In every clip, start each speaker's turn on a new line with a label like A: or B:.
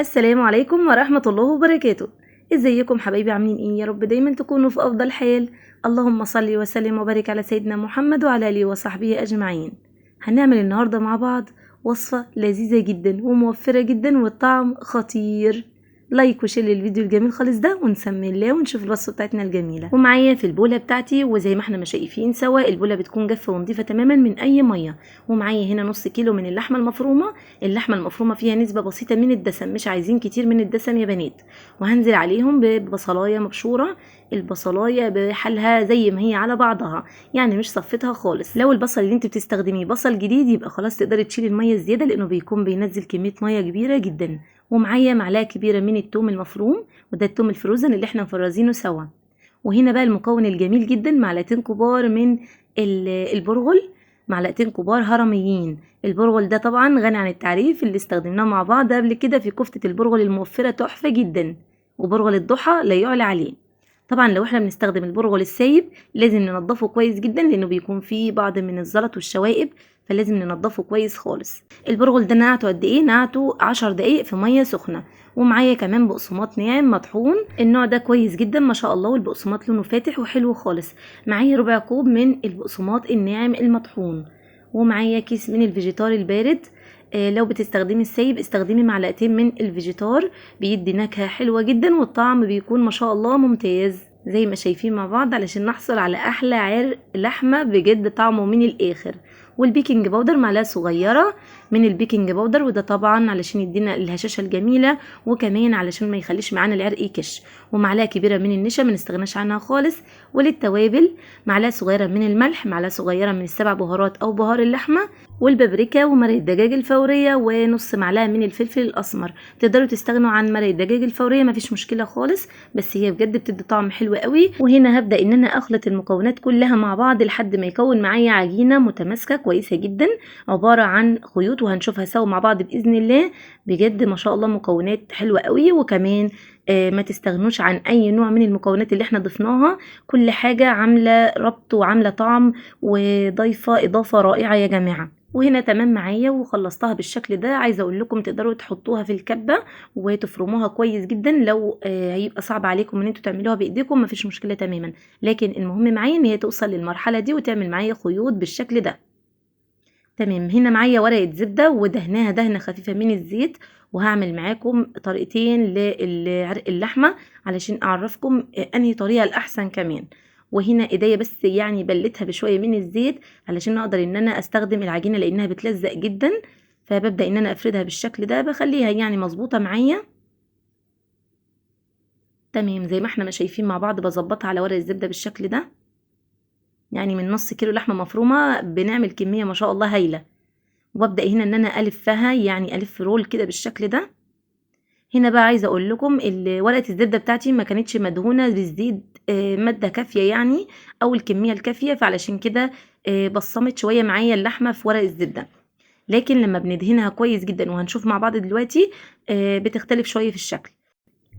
A: السلام عليكم ورحمة الله وبركاته. ازيكم حبايبي، عاملين ايه؟ يا رب دايما تكونوا في افضل حال. اللهم صل وسلم وبارك على سيدنا محمد وعلى اله وصحبه اجمعين. هنعمل النهارده مع بعض وصفة لذيذة جدا وموفرة جدا والطعم خطير. like و share للفيديو الجميل خالص ده، ونسمي الله ونشوف الوصفة بتاعتنا الجميلة. ومعايا في البوله بتاعتي، وزي ما احنا ما شايفين سوا البوله بتكون جافة ونظيفه تماما من اي مية. ومعايا هنا نص كيلو من اللحمة المفرومه. اللحمة المفرومه فيها نسبه بسيطة من الدسم، مش عايزين كتير من الدسم يا بنات. وهنزل عليهم ببصلايه مبشوره، البصلايه بحالها زي ما هي على بعضها، يعني مش صفتها خالص. لو البصل اللي انت بتستخدميه بصل جديد يبقى خلاص تقدري تشيلي المية الزيادة، لانه بيكون بينزل كمية مية كبيرة جدا. ومعايا معلقه كبيرة من التوم المفروم، وده التوم ال frozen اللي احنا مفرزينه سوا. وهنا بقى المكون الجميل جدا، معلقتين كبار من البرغل، معلقتين كبار هرميين. البرغل ده طبعا غني عن التعريف، اللي استخدمناه مع بعض قبل كده في كفته البرغل الموفره، تحفة جدا. وبرغل الضحى لا يعلى عليه. طبعا لو احنا بنستخدم البرغل السايب لازم ننضفه كويس جدا، لانه بيكون فيه بعض من الزلط والشوائب، فلازم ننضفه كويس خالص. البرغل ده نقعته قد ايه؟ نقعته 10 دقايق في مية سخنة. ومعايا كمان بقسماط ناعم مطحون، النوع ده كويس جدا ما شاء الله، والبقسماط لونه فاتح وحلو خالص. معايا ربع كوب من البقسماط الناعم المطحون، ومعايا كيس من الفيجيتار البارد. لو بتستخدمي السايب استخدمي معلقتين من الفيجيتار، بيدي نكهة حلوة جدا والطعم بيكون ما شاء الله ممتاز زي ما شايفين مع بعض، علشان نحصل على احلى عرق لحمه بجد طعمه من الاخر. وال baking powder معلقه صغيرة من ال baking powder، وده طبعا علشان يدينا الهشاشه الجميلة، وكمان علشان ما يخليش معانا العرق يكش. ومعلقة كبيرة من النشا ما نستغناش عنها خالص. وللتوابل معلقه صغيرة من الملح، معلقه صغيرة من السبع بهارات او بهار اللحمة، والبابريكا، ومرق الدجاج الفورية، ونص معلقه من الفلفل الاسمر. تقدروا تستغنوا عن مرق الدجاج الفورية مفيش مشكلة خالص، بس هي بجد بتدي طعم حلو قوي. وهنا هبدا ان انا اخلط المكونات كلها مع بعض لحد ما يكون معايا عجينه متماسكة كويسة جدا، عبارة عن خيوط، وهنشوفها سوا مع بعض باذن الله. بجد ما شاء الله مكونات حلوة قوي، وكمان ما تستغنوش عن اي نوع من المكونات اللي احنا ضفناها. كل حاجة عامله ربط وعامله طعم وضيفه اضافه رائعة يا جماعة. وهنا تمام معايا وخلصتها بالشكل ده. عايزه اقول لكم تقدروا تحطوها في الكبه وتفرموها كويس جدا، لو هيبقى صعب عليكم ان انتوا تعملوها بايديكم مفيش مشكلة تماما، لكن المهم معايا ان هي توصل للمرحلة دي وتعمل معايا خيوط بالشكل ده. تمام. هنا معايا ورقة زبدة ودهناها دهنه خفيفة من الزيت، وهعمل معاكم طريقتين لعرق اللحمة علشان اعرفكم انهي طريقه الاحسن كمان. وهنا ايديا بس يعني بلتها بشوية من الزيت علشان اقدر ان انا استخدم العجينة لانها بتلزق جدا، فببدا ان انا افردها بالشكل ده، بخليها يعني مظبوطة معايا. تمام زي ما احنا ما شايفين مع بعض، بظبطها على ورق الزبدة بالشكل ده. يعني من نص كيلو لحمه مفرومه بنعمل كمية ما شاء الله هايلة. وببدا هنا ان انا الفها، يعني الف رول كده بالشكل ده. هنا بقى عايزه اقول لكم ورقة الزبدة بتاعتي ما كانتش مدهونه بالزيت مادة كافيه يعني، او الكمية الكافيه، فعلشان كده بصمت شوية معايا اللحمة في ورق الزبدة. لكن لما بندهنها كويس جدا وهنشوف مع بعض دلوقتي بتختلف شوية في الشكل.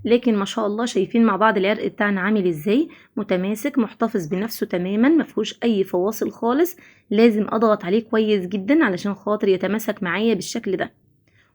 A: لكن ما شاء الله شايفين مع بعض العرق بتاعنا عامل ازاي، متماسك محتفظ بنفسه تماما، ما فيهوش اي فواصل خالص. لازم اضغط عليه كويس جدا علشان خاطر يتماسك معايا بالشكل ده.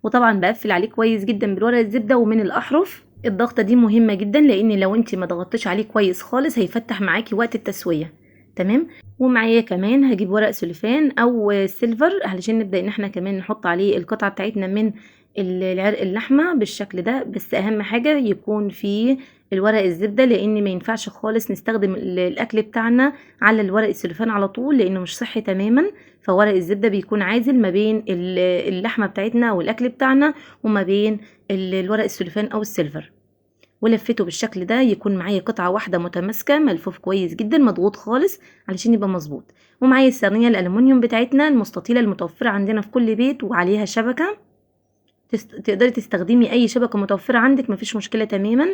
A: وطبعا بقفل عليه كويس جدا بالورق الزبدة ومن الاحرف. الضغطه دي مهمة جدا، لان لو انت ما ضغطتش عليه كويس خالص هيفتح معاكي وقت التسوية. تمام. ومعايا كمان هجيب ورق سلوفان او silver علشان نبدا ان احنا كمان نحط عليه القطعة بتاعتنا من العرق اللحمة بالشكل ده. بس اهم حاجة يكون فيه الورق الزبدة، لان ما ينفعش خالص نستخدم الاكل بتاعنا على الورق السلوفان على طول، لانه مش صحي تماما. فورق الزبدة بيكون عازل ما بين اللحمة بتاعتنا والاكل بتاعنا وما بين الورق السلوفان او ال silver. ولفته بالشكل ده، يكون معايا قطعه واحدة متماسكة ملفوف كويس جدا مضغوط خالص علشان يبقى مظبوط. ومعايا الصينية الالومنيوم بتاعتنا المستطيله المتوفرة عندنا في كل بيت، وعليها شبكة. تقدري تستخدمي اي شبكة متوفرة عندك مفيش مشكلة تماما.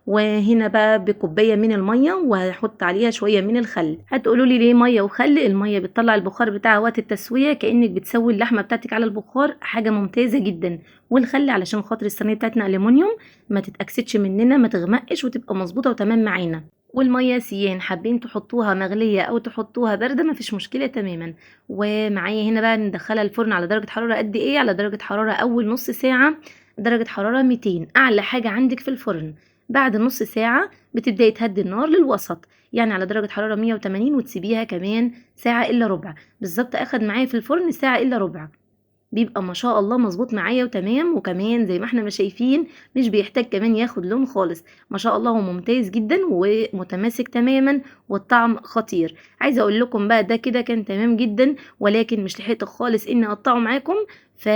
A: وهنا بقى بكوبايه من المية وهحط عليها شوية من الخل. هتقولوا لي ليه مية وخل؟ المية بتطلع البخار بتاعها وقت التسوية، كانك بتسوي اللحمة بتاعتك على البخار، حاجة ممتازة جدا. والخل علشان خاطر الصينية بتاعتنا الومنيوم ما تتاكسدش مننا، ما تغمقش، وتبقى مظبوطة وتمام معانا. والمية سيان، حابين تحطوها مغليه او تحطوها باردة مفيش مشكلة تماما. ومعايا هنا بقى ندخلها الفرن على درجه حرارة قد ايه؟ على درجه حرارة اول نص ساعة درجة حرارة 200 اعلى حاجة عندك في الفرن. بعد نص ساعة بتبدأي تهدي النار للوسط، يعني على درجة حرارة 180، وتسيبيها كمان ساعة الا ربع بالظبط. اخد معايا في الفرن ساعة الا ربع، بيبقى ما شاء الله مظبوط معايا وتمام. وكمان زي ما احنا ما شايفين مش بيحتاج كمان ياخد لون خالص، ما شاء الله هو ممتاز جدا ومتماسك تماما والطعم خطير. عايزه اقول لكم بقى ده كده كان تمام جدا، ولكن مش لحقت خالص اني اقطعه معاكم، ف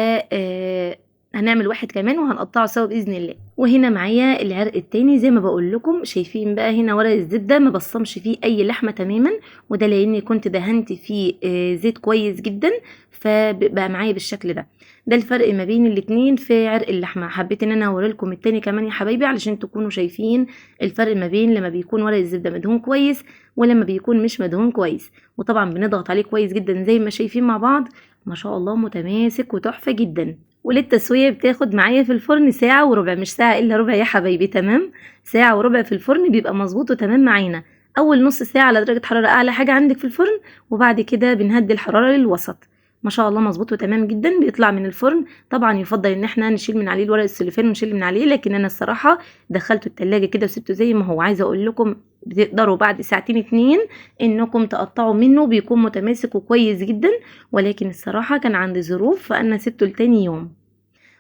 A: هنعمل واحد كمان وهنقطعه سوا باذن الله. وهنا معايا العرق التاني زي ما بقول لكم، شايفين بقى هنا ورق الزبدة ما بصمش فيه اي لحمه تماما، وده لاني كنت دهنت فيه زيت كويس جدا فبقى معايا بالشكل ده. ده الفرق ما بين الاتنين في عرق اللحمة. حبيت ان انا اوري لكم التاني كمان يا حبايبي علشان تكونوا شايفين الفرق ما بين لما بيكون ورق الزبدة مدهون كويس ولما بيكون مش مدهون كويس. وطبعا بنضغط عليه كويس جدا زي ما شايفين مع بعض، ما شاء الله متماسك وتحفه جدا. وللتسويه بتاخد معايا في الفرن ساعة وربع، مش ساعة الا ربع يا حبايبي، تمام؟ ساعة وربع في الفرن بيبقى مظبوط وتمام معانا. اول نص ساعة على درجه حرارة اعلى حاجة عندك في الفرن، وبعد كده بنهدي الحرارة للوسط. ما شاء الله مظبوط وتمام جدا. بيطلع من الفرن، طبعا يفضل ان احنا نشيل من عليه الورق السلوفان ونشيل من عليه، لكن انا الصراحة دخلته التلاجة كده وسبته زي ما هو. عايزه اقول لكم بتقدروا بعد ساعتين 2 انكم تقطعوا منه، بيكون متماسك وكويس جدا، ولكن الصراحة كان عندي ظروف فانا سبته لتاني يوم.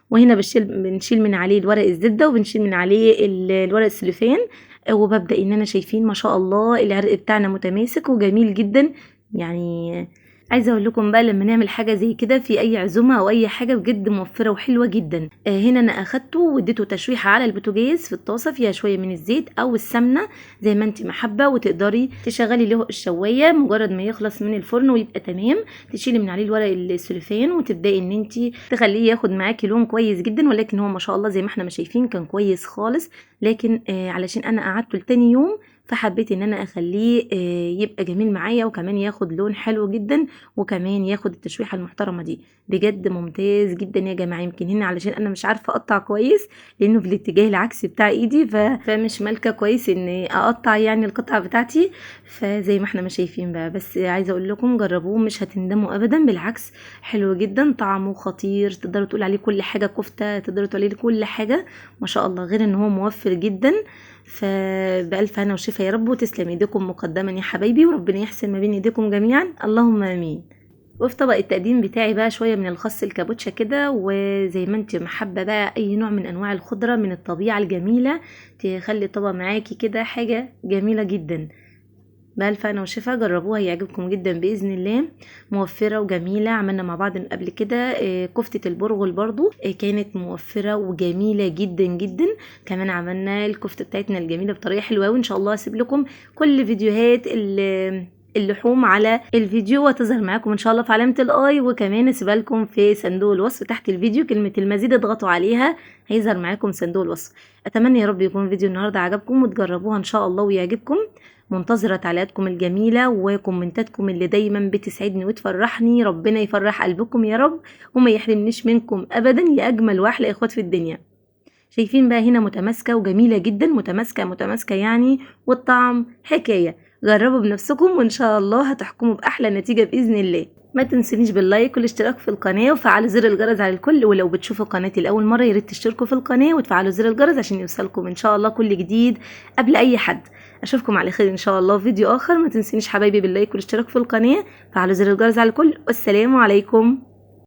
A: وهنا بنشيل من عليه الورق الزبدة وبنشيل من عليه الورق السلوفان، وببدا ان انا شايفين ما شاء الله العرق بتاعنا متماسك وجميل جدا. يعني عايزه اقول لكم بقى لما نعمل حاجة زي كده في اي عزومة او اي حاجة بجد موفره وحلوه جدا. هنا انا اخدته واديته تشويحه على البوتاجاز في الطاسه فيها شوية من الزيت او السمنة زي ما انت محبة، وتقدري تشغلي له الشوايه مجرد ما يخلص من الفرن ويبقى تمام. تشيلي من عليه الورق السلوفان وتبداي ان انت تخليه ياخد معاكي لون كويس جدا، ولكن هو ما شاء الله زي ما احنا ما شايفين كان كويس خالص، لكن علشان انا قعدته لتاني يوم فحبيت ان انا اخليه يبقى جميل معايا، وكمان ياخد لون حلو جدا، وكمان ياخد التشويحه المحترمة دي. بجد ممتاز جدا يا جماعة. يمكن هنا علشان انا مش عارفه اقطع كويس لانه في الاتجاه العكسي بتاع ايدي، فمش مالكه كويس ان اقطع يعني القطعة بتاعتي، فزي ما احنا ما شايفين بقى. بس عايزه اقول لكم جربوه مش هتندموا ابدا، بالعكس حلو جدا، طعمه خطير، تقدروا تقول عليه كل حاجة، كفته تقدروا تقولوا عليه كل حاجة ما شاء الله، غير ان هو موفر جدا. فبألف هنا وشفا يا رب، وتسلم ايديكم مقدما يا حبايبي، وربنا يحسن ما بين ايديكم جميعا، اللهم امين. وفي طبق التقديم بتاعي بقى شوية من الخس الكابوتشا كده، وزي ما انت محبة بقى اي نوع من انواع الخضرة من الطبيعة الجميلة تخلي الطبق معاكي كده حاجة جميلة جدا. بألف هنا وشفا، جربوها هيعجبكم جدا باذن الله، موفره وجميلة. عملنا مع بعض قبل كده كفته البرغل برضو كانت موفره وجميلة جدا جدا. كمان عملنا الكفتة بتاعتنا الجميلة بطريقة حلوة، وان شاء الله هسيب لكم كل فيديوهات اللحوم على الفيديو وتظهر معاكم ان شاء الله في علامة ال i، وكمان اسيبها لكم في صندوق الوصف تحت الفيديو كلمة المزيد اضغطوا عليها هيظهر معاكم صندوق الوصف. اتمنى يا رب يكون فيديو النهارده عجبكم وتجربوها ان شاء الله ويعجبكم. منتظره تعليقاتكم الجميلة وكومنتاتكم اللي دايما بتسعدني وتفرحني، ربنا يفرح قلبكم يا رب وما يحرمنيش منكم ابدا يا اجمل واحلى اخوات في الدنيا. شايفين بقى هنا متماسكة وجميلة جدا، متماسكة متماسكة يعني، والطعم حكاية. جربوا بنفسكم وان شاء الله هتحكموا باحلى نتيجة باذن الله. ما تنسونيش بال like والاشتراك في القناة وفعلوا زر الجرس على الكل، ولو بتشوفوا قناتي لاول مرة يا ريت تشتركوا في القناة وتفعلوا زر الجرس عشان يوصلكم ان شاء الله كل جديد قبل اي حد. اشوفكم على خير ان شاء الله في فيديو اخر. ما تنسونيش حبايبي بال like والاشتراك في القناة، فعلوا زر الجرس على الكل، والسلام عليكم.